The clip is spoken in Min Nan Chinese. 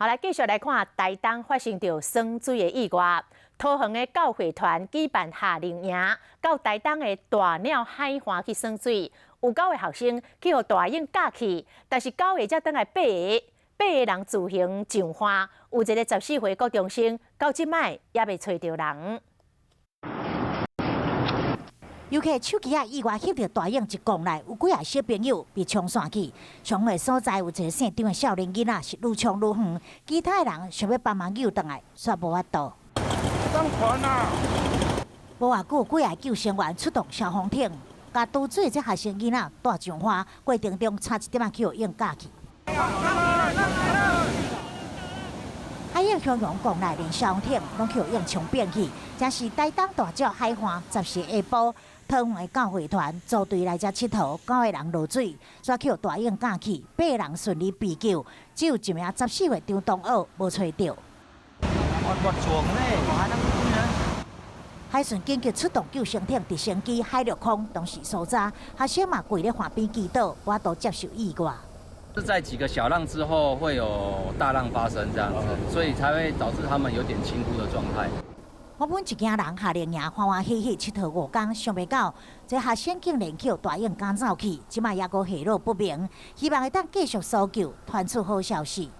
好，來繼續來看台東發生著耍水的意外。桃園的教會團舉辦夏令營，到台東的大鳥海岸去耍水，有九個學生去予大湧咬去，但是九個才轉來八个，八个人自行上岸，有一个14歲國中生，到這擺猶未揣著人。遊客手機仔意外翕著大湧一狂來，有幾个小朋友被沖散去。上的所在有一个姓張的少年囡仔是愈衝愈遠，其他的人想欲幫忙救轉來，煞無法度。上船啊！無偌久，幾个救生員出動消防艇，共揬水的這學生囡仔帶上岸，過程中差一點仔去予湧咬去。海湧洶湧狂來，連消防艇攏去予湧沖扁去。這是台東大鳥海岸14下晡，桃園的教會團組隊來遮𨑨迌，九个人落水，煞去予大湧咬去，八个人順利被救，只有一名14歲張同學無揣著。我撞咧，海巡緊急出動救生艇、直升機、海陸空，同時搜查，學生嘛跪咧岸邊祈禱，無法度接受意外。是在幾個小浪之後會有大浪發生，這樣子，所以才會導致他們有點輕忽的狀態。原本一家人夏令營歡歡喜喜𨑨迌5工，想袂到這學生竟然去予大湧趕走去，這擺猶閣下落不明，希望會當繼續搜救，傳出好消息。